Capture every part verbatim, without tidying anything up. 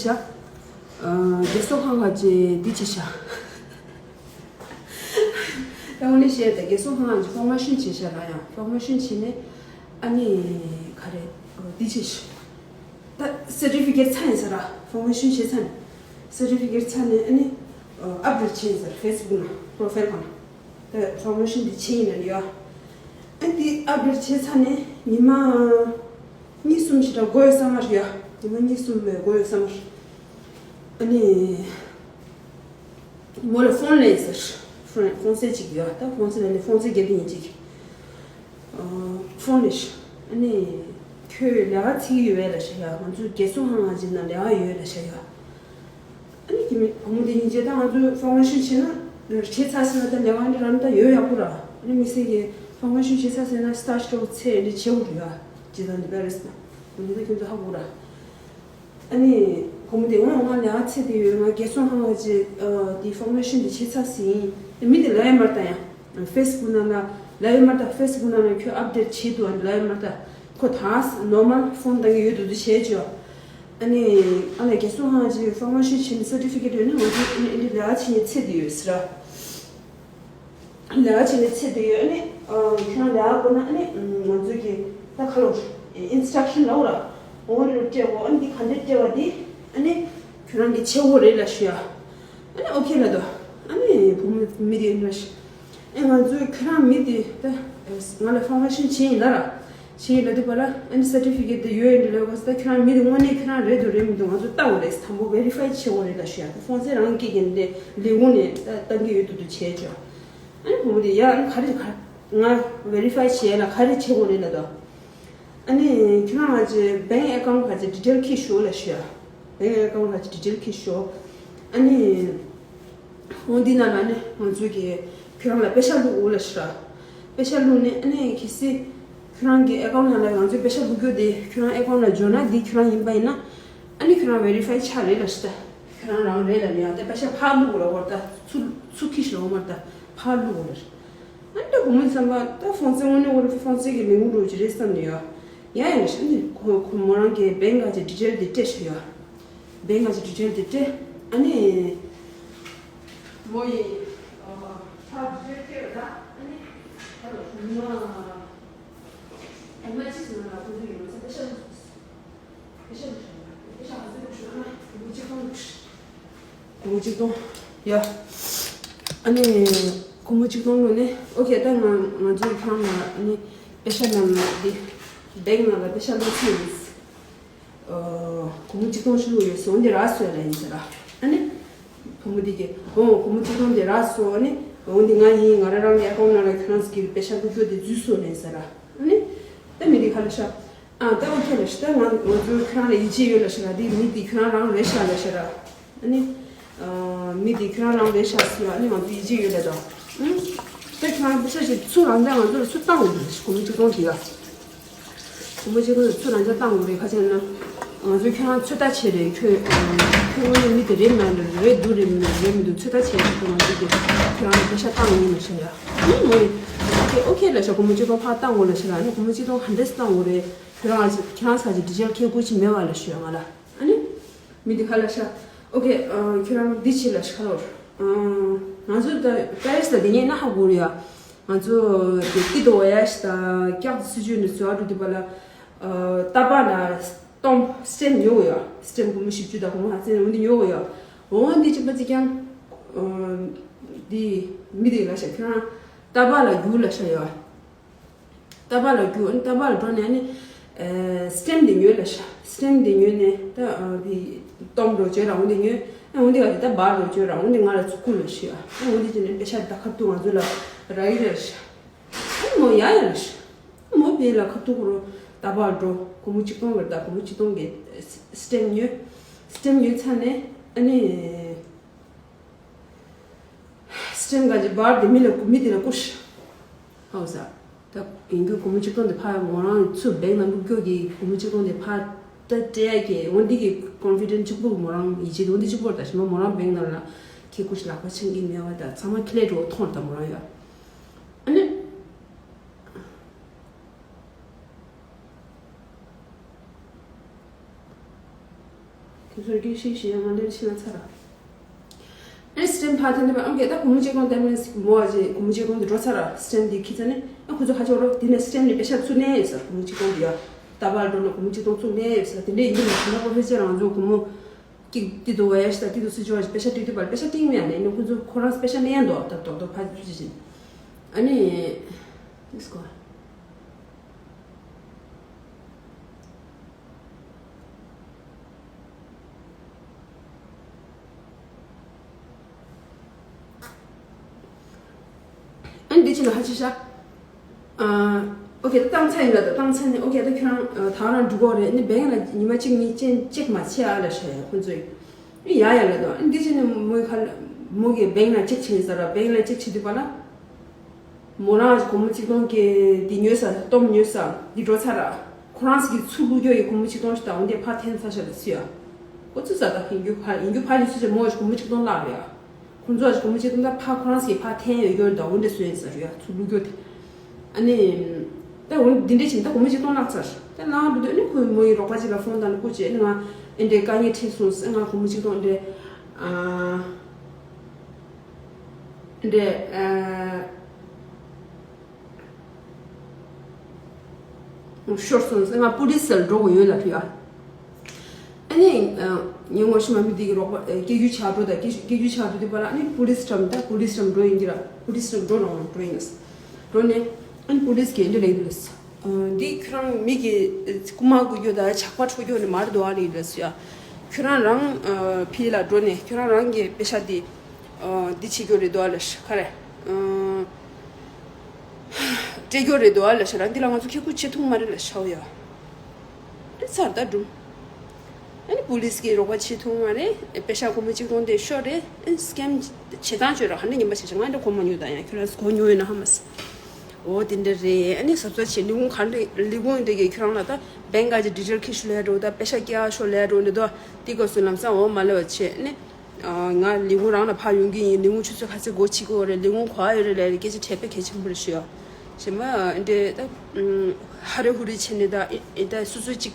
ཤ། ཨ། རྒན་གསོ་ཁང་ག་ཅེ་འདི་ཅི་ཤ། ད་འོ་ནི་བཤད་དེ་རྒན་གསོ་ཁང་ག་ཅེ་ཕོར་མེ་ཤོན་བྱེད་ཤ་ལ་ཡང་ཕོར་མེ་ཤོན་བྱེད་ནས་ཨ་ནི་ག་རེ་འདི་ཅི་ཤ། ད་སར་ཊི་ཕི་ཀེཊ་ཚར་ཡིན་ས་ར། ཕོར་མེ་ཤོན་བྱེད་ཚར་ནས་སར་ཊི་ཕི་ཀེཊ་ཚར་ནས་ཨ་ནི་ཨ་ཨབ་ཌེཊ་བྱེད་ཡིན་ས་ར། ཕེ་སི་བུག་ནང་པོ་རོ་ཕའིལ་སྒང་ལ་ད་ཕོར་མེ་ཤོན་འདི་བྱེད་ཡིན་ལ་ཡ། ཨ་འདི་ཨབ་ཌེཊ་བྱེད་ཚར་ནས་ཉི་མ་གཉིས་གསུམ་ཞིག་འདྲ་འགོར་ཡོད་ས་མ་རེད་ཡ། ཉི་མ་གཉིས་གསུམ་ལས་འགོར་ཡོད་ས་མ་རེད། ཨ་ནི་མོ་ལ་ཕོན་སླེབས་ཟེར། ཕོན་ཕོན་སེ་གཅིག་ཡོད་ད། ཕོན་སེ་ལ་ནི་ཕོན་སེ་རྒྱབ་ཡིན་གཅིག་ཕོན་ལེ་ཤ། ཨ་ནི་ཁྱོད་ལས་ཀ་བྱེད་ཀྱི་ཡོད་པས་ལབ་ཤག་ཡ། ང་ཚོ་རྒན་གསོ་ཁང་ནང་ཅིག་ནང་ལས་ཀ་ཡོད་ལབ་ཤག་ཡ། ཨ་ནི་ཁྱིམ་བུ་མོ་དེ་གཉིས་ཀྱིས་ད་ང་ཚོ་ཕོར་མེ་ཤོན་བྱེད་ན་བྱེད་ཚར་ཟིན་ན་ད་ལས་ཀ་འདི་རང་ད་ཡོད་ཡག་པོ་ར། ཨ་ནི་དམིགས་བསལ་གྱི་ཕོར་མེ་ཤོན་བྱེད་ཚར་ཟིན་ན་སི་ཊཱ་ཇི་འདྲ་བོ་ཚད་འདི་བྱེད་དགོས་རེད་ཡ། ཇི་ལྟར་འདི་པེ་རེ་སི་ན་འདི་ད་ཁྱོད་ཚོ་ཧ་གོ་ར། ཨ་ནི་བུ་མོ་དེ་འོ་ང་ལས་ཀ་ཚད་དེ་ཡོད། ང་རྒན་གསོ་ཁང་ལ་ཅིག་ཨ་དེ་ཕོར་མེ་ཤོན་དེ་བྱེད་ཚར་ཟིན། དེ་མི་དེ་ལབ་ཡོད་མ་རེད་ད་ཡང་། ཕེ་སི་བུག་ནང་ལ་ལབ་ཡོད་མ་རེད་ད། ཕེ་སི་བུག་ནང་ལ་ཁྱོད་ཨབ་ཌེཊ་བྱེད་འདུག་ཨ་ལབ་ཡོད་མ་རེད་ད། ཁོ་ད་ནོར་མལ་ཕོན་བཏང་གི་ཡོད་འདུག་འདུག་བྱས་བྱོས། ཨ་ནི་ཨ་ལས་རྒན་གསོ་ཁང་ལ་ཅིག་ཕོར་མེ་ཤོན་བྱེད་ནས་སར་ཊི་ཕི་ཀེཊ་ཡོད་ན་ང་ཚོ་ཨ་ནི་ཨ་འདི་ལས་ཀ་བྱེད་མཁན་ཚད་དེ་ཡོད་ཟེར་ར། ལས་ཀ་བྱེད་ནས་ཚད་དུ་ཡོད། ཨ་ནི་ཁྱོད་རང་ལས་ཀ་དགོས་ན་ཨ་ནི་ང་ཚོའི་གི་ད་ཁ་ལོ་ཨིན་སི་ཊྲག་ཤན་ལ་འོ་ར། འོ་རེ་རུ་སྤྲད་འོ། ཨ་ནི་འདི་ག་འདྲས་སྤྲད་པ་འདི་ཨ་ནི་ཁྱོད་རང་གི་བྱེད་དགོས་རེད་ལབ་ཞུ་ཡ། ཨ་ནི་ཨོ་ཁེ་ལབ་དོ། ཨ་ནི་བུ་མོ་མི་དེ་ཨ་ནི་ང་ཚོའི་ཁྱོད་རང་མི་དེ་ད་ང་ལ་ཕོར་མེ་ཤོན་བྱེད་ཡིན་ལ་ར། བྱས་ཡོད་ལབ་དུས་པ་ལ་ཨ་ནི་སར་ཊི་ཕི་ཀེཊ་དེ་ཡོད་ཡོད་འདྲ་ལབ་གོ་ས། ད་ཁྱོད་རང་མི་དེ་དངོས་གནས་ཁྱོད་རང་རེད་འདུག་རེད་མི་འདུག་ང་ཚོ་ལྟ་དགོས་རེད། དང་པོ་ཝེ་རི་ཕའི་བྱེད་དགོས་རེད་ལབ་ཞུ་ཡ། ད་ཕོན་སེ་རང་སྐད་ཀྱིས་འདི་ལས་ཁུངས་ནས་ད་བཏང་གི་ཡོད་འདུག་འདུག་བྱས་ཆོག་ཨ་ནི་བུ་མོ་དེ་ཡ་ཨ་ནི་ག་རེ་ག་ང་ཝེ་རི་ཕའི་བྱས་ལ་ག་རེ་བྱེད་དགོས་རེད་ལབ་དོ། ཨ་ནི་ཁྱོད་རང་ང་ཚོའི་བེང་ཨེ་ཀའུན་ཊ་ག་ཚོད་ཌི་ཊེལ་ཁྱེར་ཤོག་ལབ་ཞུ་ཡ། བེང་ཨེ་ཀའུན་ཊ་ག་ཚོད་ཌི་ཊེལ་ཁྱེར་ཤོག་ཨ་ནི། འོ་འདི་ནང་ལ་ནི་ང་ཚོས་ཀྱི་ཁྱོད་རང་ལ་པེ་ཤག་བླུག་འོ་ལ་ཤི་ར། པེ་ཤག་བླུག་ནས་ཨ་ནི་གལ་སྲིད་ཁྱོད་རང་གི་ཨེ་ཀའུན་ཊ་ནང་ལ་ང་ཚོའི་པེ་ཤག་བླུག་རྒྱུ་དེ་ཁྱོད་རང་ཨེ་ཀའུན་ཊ་ལ་འབྱོར་ན་འདི་ཁྱོད་རང་ཡིན་པ་ཡིན་ན་ཨ་ནི་ཁྱོད་རང་ཝེ་རི་ཕའི་ཆགས་རེད་ལ་ཤི་ད། ཁྱོད་རང་རང་རེད་ལ་ནི་ཡང་ད་པེ་ཤག་ཕར་བླུག་འོ་ལ་འོར་ད་ཚུར་ཚུར་ཁྱེར་ཤི་ར་འོ་མ་ད་ཕར་བླུག་འོ་ལ་ཤི། ཨ་ནི་ད་བུ་མོ་བསམ་པ་ད་ཕོན་སེ་དངོས་གནས་འོ་ལ་ཕོན་སེ་གི་ལས་འགུལ་འགྲོ་གི་རེད་བསམ་ནས་ཡོད། ཡ་ཡ་ལ་ཤི་ཨ་ནི་ཁོ་ཁོ་མོ་རང་གི་བེང་ག་ཅེ་ཌི་ཊེལ་དེ་སྤྲད་ཤི་ཡོད། བེང་ག་ཅེ་ཌི་ཊེལ་དེ་སྤྲད། ཨ་ནི་མོ་ཡི་ཨ་ཕར་ཌི་ཊེལ་སྤྲད་པ་ད་ཨ་ནི་ཕར་ལ་ཞུ་ན་ཨ་མ་ཅི་ཟེར་ན་ལ་ཁོ་ཚོ་ཡི་མ་ཚད་པེ་ཤག་ལ་སོང་པེ་ཤག་ལ་ཞུ་ན་པེ་ཤག་ག་ཚོད་ལ་ཞུ་ན་ཨ་ཁོ་ཅི་གང་ལ་ཞུ། སྒོར་མོ་གཅིག་སྟོང་། ཡ། ཨ་ནི་སྒོར་མོ་གཅིག་སྟོང་བླུགས་ནས་ཨོ་ཁེ་ད་ང་ང་ཚོའི་ཁང་ལ་ཨ་ནི་པེ་ཤག་ནང་ལ་འདི་བེང་ནང་ལ་པེ་ཤག་བླུགས་ཚར་ཡིན། ཨ་སྒོར་མོ་གཅིག་སྟོང་ཞིག་བླུགས་ཡོད་སོང་འདི་རག་སོང་ལབ་ཡིན་ཟེར་ར། ཨ་ནི་བུ་མོ་འདི་གིས་ཨོ་སྒོར་མོ་གཅིག་སྟོང་འདི་རག་སོང་། ཨ་ནི་འོ་འདི་ང་ཡིན། ང་རང་རང་གི་ཨེ་ཀའུན་ཊ་ནང་ལ་ཁྱོད་རང་ཚོ་གི་པེ་ཤག་བླུགས་རྒྱུ་དེ་འཛུལ་སོང་ལབ་ཡིན་ཟེར་ར། ཨ་ནི་ད་མི་འདི་ཁ་ལ་ཤག་ཨ་ད་ཨོ་ཁེ་ལབ་ཤག་ད་ང་ང་ཚོ་ཁྱོད་རང་ལ་ཡིད་ཆེས་ཡོད་ལབ་ཤག་ར། དེ་མི་དེ་ཁྱོད་རང་རང་རེད་ཤག་ལབ་ཤག་ར། ཨ་ནི་ཨ་མི་དེ་ཁྱོད་རང་རང་རེད་ཤག་ཟེར་བ། ཨ་ནི་ང་ཚོ་ཡིད་ཆེས་ཡོད་ལབ་དོ། ཨ་ནི་ད་ཁྱོད་རང་པེ་ཤག་ཅིག་ཚུར་རང་འཇགས་ང་ཚོ་ལ་ཚུར་བཏང་དགོས་རེད། སྒོར་མོ་གཅིག་སྟོང་དེ་ག་སྒོར་མོ་གཅིག་སྟོང་དེ་ཚུར་རང་འཇགས་བཏང་དགོས་རེད། ག་ཅི་ན་ང་ཚོས་ཁྱོད་རང་ཚོད་ལྟ་བྱས་རེད། ཁྱོད་ཁྱོད་དངོས་གནས་མི་དེ་རེད་མ་རེད། རེད་འདུག་རེད་མི་རེད་མི་འདུག་ཚོད་ལྟ་བྱས་རེད། ང་ཚོ་དེ་ཁྱོད་རང་ལ་པེ་ཤག་བཏང་ཡིན་ལབ་ཤག་ཡ། ཨ་ནི་མོ་ཡིས་ཨོ་ཁེ་ཨོ་ཁེ་ལབ་ཤག་སྒོར་མོ་གཅིག་སྟོང་ཕར་བཏང་དགོས་ལབ་ཤག་ར། ཨ་ནི་སྒོར་མོ་གཅིག་སྟོང་ག་འདྲས་བཏང་དགོས་རེད། ཁྱོད་རང་ཁྱོད་རང་ཚོ་གི་ཌི་ཊེལ་ཁྱེད་སྐུ་མཁྱེན་མེད་པ་ལབ་ཤོད་ང་ལ། ཨ་ནི་མི་འདི་ཁ་ལ་ཤ། ཨོ་ཁེ། ཨ་ཁྱོད་རང་འདི་བྱེད་ལ་ཤ་ལོར། ཨ་ང་ཚོ་ད་པེ་རི་སི་ལ་དེ་ཉིད་ན་ཧ་གོ་རེད་ཡ། ང་ཚོ་དེ་ཏི་དོ་ཡ་ཤི་ད་སྐྱག་སི་ཅུ་ནི་ཚོ་ཨ་རུ་དུ་པ་ལ། ཨ་ཏ་པ་ལ་སྟོང་སི་ཊེམ་ཉོ་གི་ཡ། སི་ཊེམ་སྒོར་མོ་བཞི་བཅུ་དང་སྒོར་མོ་ཧ་ཙེ་ནི་འོ་འདི་ཉོ་གི་ཡ། འོ་འདི་གཅིག་པ་གཅིག་རྐྱང་། ཨ་འདི་མི་འདི་ལ་ཤ་ཁྱོད་རང་ཏ་པ་ལ་རྒྱུག་ལ་ཤ་ཡ། ཏ་པ་ལ་རྒྱུག་ཨ་ནི་ཏ་པ་ལ་འགྲོ་ནས་ཨ་ནི། ཨེ་སི་ཊེམ་དེ་ཉོས་ལ་ཤ། སི་ཊེམ་དེ་ཉོས་ནས་ད་ཨ་དེ་སྟོང་འགྲོ་བྱོས་ར། འོ་དེ་ཉོས། ཨ་འོ་དེ་ག་དེ་ད་བར་འགྲོ་བྱོས་ར། འོ་དེ་ང་ལ་ཚུར་བསྐུར་ལ་ཤི་ཨ། ཨ་འོ་དེ་བྱས་ནས་པེ་ཤ་ད་ཁ་ཐུག་ང་ཚོ་ལ་རག་གི་རེད་ཤ། ཨ་མོ་ཡ་ཡ་ལ་ཤ། ཨ་མོ་བེ་ལ་ཁ་ཐུག་རོ། ད་བར་འགྲོ། སྒོར་མོ་གཅིག་སྟོང་གི་ད་སྒོར་མོ་གཅིག་སྟོང་གི་སི་ཊེམ་ཉོས། སི་ཊེམ་ཉོས་ཚར་ནས་ཨ་ནི། སི་ཊེམ་ག་ཅི་བར་དེ་མི་ལ་མི་དེ་ལ་བསྐུར་ཤི། ཧའོ་ས། ད་ཡིན་རྒྱུ་སྒོར་མོ་གཅིག་སྟོང་དེ་ཕར་མོ་རང་ཚུར་བེང་ནང་བླུག་རྒྱུ་གི་སྒོར་མོ་གཅིག་སྟོང་དེ་ཕར་ད་སྤྲད་ཡ་གི་འོ་འདི་གི་ཀོན་ཕི་ཌེན་ཊི་གཅིག་པོ་མོ་རང་ཡིད་ཆེས་འོ་འདི་གཅིག་པོ་ད་ཞིམ་པོ་མོ་རང་བེང་ནང་ལ་ཁྱེད་སྐུ་ཞིག་ལག་པ་འཆང་གི་མེད་བ། ད་ཚང་མ་ཁེ་ལས་འགྲོ་ཐོང་ད་མོ་རང་ཡ། ཨ་ནི། ཁྱོད་ ཚོར་གྱི་ཤེས་ཤེས་ང་འདྲེན་ཤེས་ན་ཚར། ཨེ་སི་ཊེམ་ཕར་ཐོན་དུས་ཨང་ཀི་ད་སྒོར་མོ་གཅིག་སྟོང་བསྟན་མིན་སྒོར་མོ་བ་ཅིག་སྒོར་མོ་གཅིག་སྟོང་དེ་འགྲོ་ཚར་ར། སི་ཊེམ་དེ་ཁྱི་ཚ་ནི་ཨ་ཁོ་ཚོ་ཁ་ཕྱོགས་རོགས་དེ་ནས་སི་ཊེམ་ནས་པེ་ཤ་བཙུགས་ནས་ཡོད་ས། སྒོར་མོ་གཅིག་སྟོང་དེ་ཡ་ད་བར་འགྲོ་ན་སྒོར་མོ་གཅིག་སྟོང་བཙུགས་ནས་ཡོད་ས། དེ་འདྲས་ཡིན་ན་ཁྱི་ལ་ཁོ་ཕལ་ཆེར་རང་ཚོ་སྒོར་མོ་གཅིག་དེ་དུ་བ་ཡ་ཤི་ད་དེ་དུ་སི་ཅོ་བ་པེ་ཤ་སྤྲད་དུས་བར་པེ་ཤ་སྤྲད་མེད་ཡ་ནས་ནི་ཁོ་ཚོ་ཁོ་རང་པེ་ཤ་མེད་ཡ་འདུག་ད་རྡོག་རྡོག་ཕ་ཚུ་ཅི་བཞིན་ཨ་ནི་ལེ་ཊི་སི་གོ། ཨ་ནི་འདི་ཕྱི་ལ་ཧ་ཆི་ཤ། ཨ། ཨོ་ཁེ་ད་བཏང་ཚར་ཡིན་ལ་ད་བཏང་ཚར་ནས་ཨོ་ཁེ་ད་ཁྱོད་རང་ད་རང་འགྲོ་གོ་རེད། ཨ་ནི་བེང་ལ་ཉི་མ་གཅིག་གཉིས་ཅན་ཅེག་མ་བྱེད་ཨ་ལ་ཤ་ཡ་ཁོ་ཚོས་ཨ་ཡ་ཡ་ལ་ད་ཨ་ནི་འདི་ཕྱི་ནས་མོའི་ཁ་ལ་མོ་གི་བེང་ལ་ཅེག་བྱེད་ཡིན་ཟེར་ར། བེང་ལ་ཅེག་བྱེད་དུས་པ་ལ། མོ་རང་གི་སྒོར་མོ་གཅིག་སྟོང་གི་འདི་ཉོས་ས་གཏོམ་ཉོས་ས་འདི་འགྲོ་ཚར་ར། ཁོ་རང་གི་ཚུར་བླུག་རྒྱུ་ཡི་སྒོར་མོ་གཅིག་སྟོང་ཞིག་དང་འོན་ཏེ་ཕར་འཐེན་ཚར་ཤག་ལ་སུ་ཡ། ཁོ་ཚོ་ས་ད་ཡིན་རྒྱུ་ཕར་ཡིན་རྒྱུ་ཕར་ཡིན་སུ་ཅེ་མོ་གི་སྒོར་མོ་གཅིག་སྟོང་བརླག་རེད་ཡ། ཁོ་ཚོ་གི་སྒོར་མོ་གཅིག་སྟོང་ད་ཕར་ཁོ་རང་གི་ཕར་འཐེན་ཡོད་རྒྱུ་དང་འོན་ཏེ་སུ་ཡིན་ས་རེད་ཡ་ཚུར་བླུག་རྒྱུ་དེ། ཨ་ནི། ད་འོན་འདི་འདྲས་བྱས་ད་སྒོར་མོ་གཅིག་སྟོང་བརླག་ཚར། ད་ལང་འགྲོ་དུས་ཨ་ནི་ཁོའི་མོ་ཡི་རོགས་པ་གཅིག་ལ་ཕོན་བཏང་ནས་སྐུ་མཁྱེན་ཨ་ནི་ང་ཨེ་འདྲས་དཀའ་ངལ་འཕྲད་སོང་ཟེར་ང་སྒོར་མོ་གཅིག་སྟོང་འདྲས། ཨ། འདྲས། ཨ། ཤོར་སོང་ཟེར་ང་པུ་ལི་སི་ལ་འགྲོ་དགོས་ཡོད་ལབ་ཡ། ཨ་ནི། ཨ། ངའི་ངོ་ཤེས་མ་མི་དེ་གི་རོགས་པ་ཨ་སྐད་སྒྱུར་བྱ་འགྲོ་ད་སྐད་སྒྱུར་བྱ་འགྲོ་དུས་པ་ལ་ཨ་ནི་པུ་ལི་སི་འགྲམ་ད་པུ་ལི་སི་འགྲམ་འགྲོ་ཡིན་གྱི་ར། པུ་ལི་སི་འགྲམ་འགྲོ་རང་འགྲོ་ཡིན་ལ། འགྲོ་ནས་ཨ་ནི་པུ་ལི་སི་གིས་འདི་ལབ་ཡིན་ལ། ཨ། འདི་ཁྱོད་རང་མི་གི་རྐུ་མ་རྐུ་རྒྱུ་དང་ཇག་པ་འཕྲོག་རྒྱུ་ནི་མ་རེད་འདུག་ཨ་ལི་ལ་སུ་ཡ། ཁྱོད་རང་རང་ཨ་ཕི་ལ་འགྲོ་ནས་ཁྱོད་རང་རང་གི་པེ་ཤ་འདི་ཨ་འདི་བྱེད་རྒྱུ་རེད་འདུག་ཨ་ལ་ཤ་ག་རེ། ཨ། སྤྲད་རྒྱུ་རེད་འདུག་ཨ་ལ་ཤ་ར་འདི་ལ་ང་ཚོ་ཁེ་ཁུ་བྱེད་ཐུབ་མ་རེད་ལ་ཤའོ་ཡ། འདི་ཚར་ད་སྒྲུང་། ཨ་ནི་པུ་ལིས་ཀྱིས་རོགས་པ་བྱེད་ཐུབ་མ་རེད། པེ་ཤ་སྒོར་མོ་གཅིག་སྟོང་དེ་ཤོར་རེད། ཨ་ནི་སི་ཀེམ་བྱེད་སྟངས་བྱོས་ར་ཧ་འདྲ་ཉན་པ་བྱེད་ཅིག་ང་འདྲ་གོ་མ་མྱོང་ད་ཡང་ཁྱོད་རང་གོ་མྱོང་ཡོད་ན་ཧ་མ་སི། འོ་དེ་འདྲ་རེད། ཨ་ནི་གཟབ་གཟབ་བྱེད་ལས་ཁུངས་ག་འདྲ་ལས་ཁུངས་དེ་གས་ཁྱོད་རང་ལ་ད་བེང་ག་ཅིག་ཌི་ཊེལ་ཁྱེར་ཤོག་ལབ་ཡ་འགྲོ་ད་པེ་ཤ་སྐྱེལ་ཡ་ཤོག་ལབ་ཡ་འགྲོ་འདི་དོ་དེ་སྐབས་སུ་ལམ་སང་འོ་མ་ལབ་པ་བྱེད་ཨ་ནི། ང་ལས་ཁུངས་རང་ལ་ཕར་ཡོང་གི་ཡིན། ལས་ཁུངས་ཆུ་ཚོད་ག་ཚོད་སྒོ་ཕྱེ་གི་ཡོད་རེད། ལས་ཁུངས་ག་པར་ཡོད་རེད་ལབ་ཡ་སྐད་ཆ་དྲི་བ་གལ་ཆེན་པོ་རེད་ཤག་ཡ། གཞན་པ་འདྲ་ད་ཧ་རེ་ཧུ་རེ་བྱས་ནས་ད་ད་སོ་སོ་ཅིག་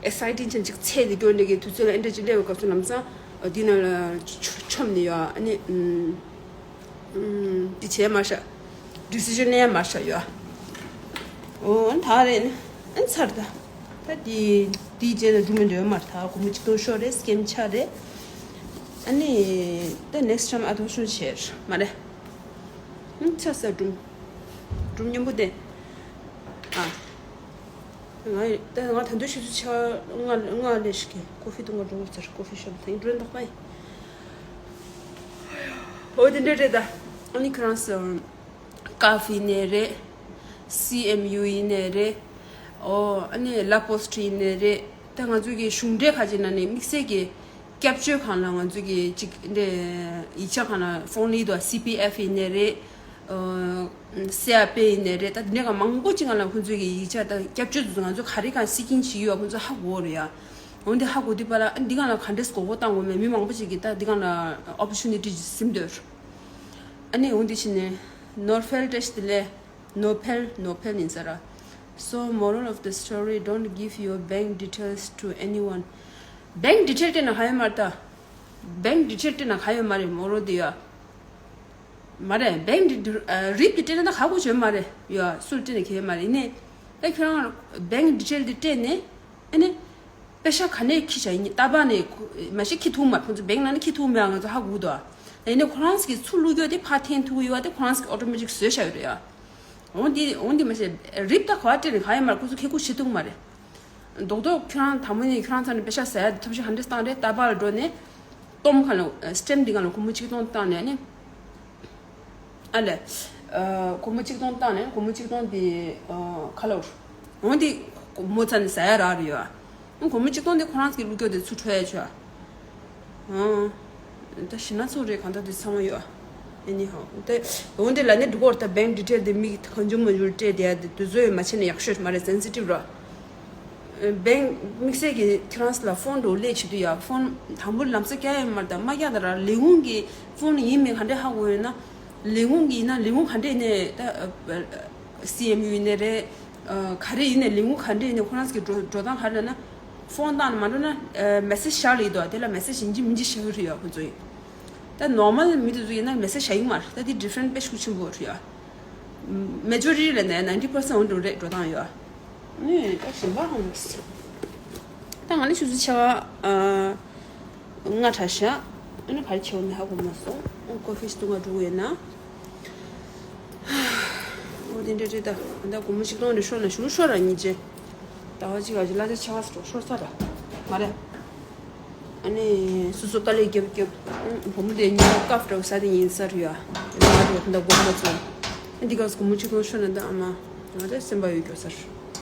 ཨེག་སའི་ཊིང་ཅན་ཅིག་ཚད་དེ་སྐྱོ་ནས་གི་དུས་ཚོད་ལ་འདྲ་ཅིག་སླེབས་པའི་སྐབས་སུ་ལམ་སང་འདི་ནང་ལ་མཆོ་མཆོམ་ནས་ཡ་ཨ་ནི། ཨུམ། འདི་བྱས་མ་ཤག་ཌི་སི་ཤན་ལེན་ཡ་མ་ཤག་ཡ། འོ་ད་རེད་ཨ་ཚར་ད། ད་འདི་འདི་བྱས་ན་འགྲུབ་མི་འདོད་མ་རེད། ད་སྒོར་མོ་གཅིག་སྟོང་ཤོར་རེད། སི་ཀེམ་ཆགས་རེད། ཨ་ནི་ད་ནེག་སི་ཊེམ་ཨ་ཐོ་ཤོར་བྱས་མ་རེད། ཨུམ་ཚར་ས་སྒྲུང་། སྒྲུང་སྙན་པོ་དེ། ཨ། ང་ད་ང་ད་དུང་ཆུ་ཚོད་ཆ་ལྔ་ལྔ་ལས་ཤིག་གི་ཀོ་ཕི་འཐུང་ག་འགྲོ་དགོས་ཚར། ཀོ་ཕི་ཤོབ་དང་འགྲོ་འདོགས་པ་ཡིན། འོ་དེ་འདྲ་རེད་ད། ཨ་ནི་ཁྱོད་རང་ཚོ་ཀ་ཧྥེ་ཡིན་ནའི་རེད། སི་ཨེམ་ཡུ་ཡིན་ནའི་རེད། འོ་ཨ་ནི་ལ་པོ་སི་ཊི་ཡིན་ནའི་རེད། ད་ང་ཚོ་གི་གཞུང་འབྲེལ་ཁ་ཅིག་ནང་ནས་དམིགས་བསལ་གྱི་སྐྱབས་བཅོལ་ཁང་ལ་ང་ཚོ་གི་ཅིག་འདི་ཡིག་ཆ་ཁང་ལ་ཕོན་ལི་དང་སི་པི་ཨེཕ་ཡིན་ནའི་རེད། སི་ཨར་པི་ཡིན་ནའི་རེད། ད་འདི་འདྲ་ག་མང་པོ་ཅིག་ང་ལ་ཁོང་ཚོས་ཀྱི་ཡིག་ཆ་ད་སྐྱབས་བཅོལ་དུ་ང་ཚོ་ག་རེ་གང་སི་ཀིང་བྱེད་ཀྱི་ཡོད་ཁོང་ཚོ་ཧ་གོ་རེད་ཡ། འོན་ཏེ་ཧ་གོ་དུས་པ་ལ་འདི་གང་ལ་ག་འདྲས་གོ་གོ་བཏང་དགོས་མེད་མི་མང་པོ་ཅིག་གིས་ད་འདི་གང་ལ་ཨོ་པོར་ཅུ་ནི་ཊི་ཟིན་འདོད། ཨ་ནི་འོན་ཏེ་ཕྱིན་ནས་ནོར་ཕལ་བཀྲ་ཤིས་བདེ་ལེགས། ནོ་ཕལ་ནོ་ཕལ་ཡིན་ས་ར། So moral of the story, don't give your bank details to anyone. Bank detail སྤྲད་ན་ཧ་ཡོད་མ་རེད་ད། Bank detail སྤྲད་ན་ཧ་ཡོད་མ་རེད་མོ་རོ་དེ་ཡ། མ་རེད། བེང་ཌི་རིབ་དེ་སྤྲད་ན་ད་ཧ་གོ་བྱོས་མ་རེད་ཡ། སུར་སྤྲད་ནས་ཁེལ་མ་རེད་ནས། ད་ཁྱོད་རང་བེང་ཌི་ཊེལ་དེ་སྤྲད་ནས་ཨ་ནི་པེ་ཤ་ག་ནས་ཁྱི་བྱ་ཡིན་ཏཱ་པ་ནས་མ་གཞི་ཁྱི་ཐུག་མ་ཁོང་ཚོ་བེང་ནང་ནས་ཁྱི་ཐུག་མེད་ང་ཚོ་ཧ་གོ་འདུག་ཡིན་ནས་ཁོ་རང་གི་ཚུར་བླུག་རྒྱུ་དེ་ཕར་འཐེན་ཐུབ་ཀྱི་ཡོད་པ་དེ་ཁོ་རང་གི་ཨོ་ཊོ་མེ་ཊིག་བཟོས་བཞག་ཡོད་རེད་ཡ། འོན་ཏེ་འོན་ཏེ་མ་གཞི་རིབ་ད་ག་བ་སྤྲད་ནས་ག་ཡོད་མ་རེད། ཁོ་ཚོ་ཁེ་ཁུ་བྱེད་ཐུབ་མ་རེད། རྡོག་རྡོག་ཁྱོད་རང་དང་པོ་ནས་ཁྱོད་རང་ཚ་ནས་པེ་ཤ་ཟ་ཡ་དེ་ཐབས་ཤེས་ག་འདྲས་བཏང་རེད། ཏཱ་པ་ལ་འགྲོ་ནས་སི་ཊེམ་འདི་གང་ལ་སྒོར་མོ་གཅིག་སྟོང་བཏང་ནས་ཨ་ནི། ཨ་ལས། སྒོར་མོ་གཅིག་སྟོང་བཏང་ནས་སྒོར་མོ་གཅིག་སྟོང་དེ་ཁ་ལོར། འོན་ཏེ་སྒོར་མོ་ཚ་ནས་ཟ་ཡ་རག་རེད་ཡ། སྒོར་མོ་གཅིག་སྟོང་དེ་ཁོ་རང་གི་བླུགས་རྒྱུ་དེ་ཚུར་འཕྲོད་ཡ་ཆོག་ཨང་། ད་ཤི་ན་ཚོ་རེད་གང་ལྟར་དེ་ཚང་མ་ཡོད། ཨ་ནི་ཧོ། དེ་འོན་ཏེ་ལ་ནི་འགྲོ་གོ་ད་བེང་ཌི་ཊེལ་དེ་མིག་གང་བྱུང་མ་བྱུང་སྤྲད་དེ་ཡ་དེ་དུས་ཚོད་ཡོད་མ་ཆེ་ན་ཡག་ཤོས་མ་རེད། སེན་སི་ཊིབ་ར། བེང་དམིགས་བསལ་གྱི་ཁྱེད་རང་ལ་ཕོན་འགྲོ་ལས་བྱེད་དུས་ཡ་ཕོན་དང་པོ་ལམ་སང་བསྐྱལ་ཡོད་མ་རེད། ད་མ་བསྐྱལ་ད་ར་ལས་ཁུངས་ཀྱི་ཕོན་ཡིན་མིན་ག་འདྲས་ཧ་གོ་ཡོད་ན། ལས་ཁུངས་ཀྱི་ཡིན་ན་ལས་ཁུངས་ག་འདྲས་ནས་ད་སི་ཨེམ་ཡུ་ཡིན་ནའི་རེད། ག་རེ་ཡིན་ནའི་ལས་ཁུངས་ག་འདྲས་ཡིན་ནའི་ཁོ་རང་ཚོ་གི་འགྲོ་འགྲོ་སྟངས་ག་རེ་ལབ་ན། ཕོན་བཏང་ནས་མ་འགྲོ་ན་མེ་སེ་ཇི་བཞག་ལ་ཡི་དོ། དེ་ལ་མེ་སེ་ཇི་ཡིན་གཅིག་མིན་གཅིག་བཞག་གི་རེད་ཡ། ཁོ་ཚོ་ཡིན་ད་ནོར་མལ་མི་དེ་ཚོ་ཡིན་ན་མེ་སེ་ཇི་བཞག་ཡོད་མ་རེད། ད་དེ་ཌི་ཕ་རེན་ཊི་དཔེ་ཤུགས་ཆེན་པོ་རེད་ཡ། མེ་ཇོ་རི་ཊི་ལ་ནས་ནའིན་ཊི་པར་སེན་ཊི་འོང་འགྲོ་རེད། འགྲོ་སྟངས་ཡོད་ཨ། ནི་ད་གཞན་པ་ཧང་སི། ད་ང་ནི་ཆུ་ཚོད་ཆ་བ་ལྔ་གྲ་ཤག་ཨ་ནི་ག་རེ་བྱེད་འོ་ནི་ཧ་གོ་མ་སོང་། ཨོ་ཀོ་ཕི་ཞིག་འཐུང་ག་འགྲོ་གི་ཡོད་ན། ཨོ་དེ་འདྲ་རེད་ད། ད་སྒོར་མོ་ཆིག་སྟོང་རེ་ཤོར་ན་ཞུ་ཤོར་ར་ཉིན་རྗེས། ཟླ་བ་གཅིག་ལ་གླ་ཆ་ཆ་བ་སོགས་ཤོར་ས་ར། མ་རེད། ཨ་ནི་སོ་སོ་དཀའ་ལས་རྒྱབ་རྒྱབ། ཨང་བུ་མོ་དེ་ཉིན་ཀ་ཀབ་འདྲ་བོ་ཟ་དེ་ཡིན་ས་རེད་ཡ། དེ་ང་རེད་ད་སྒོར་མོ་ཚོ། ཨ་འདི་ག་སྒོར་མོ་ཆིག་སྟོང་ཤོར་ན་ད་ཨ་མ། ང་རེད་སེམས་པ་ཡོད་རྒྱུ་ས་རེད།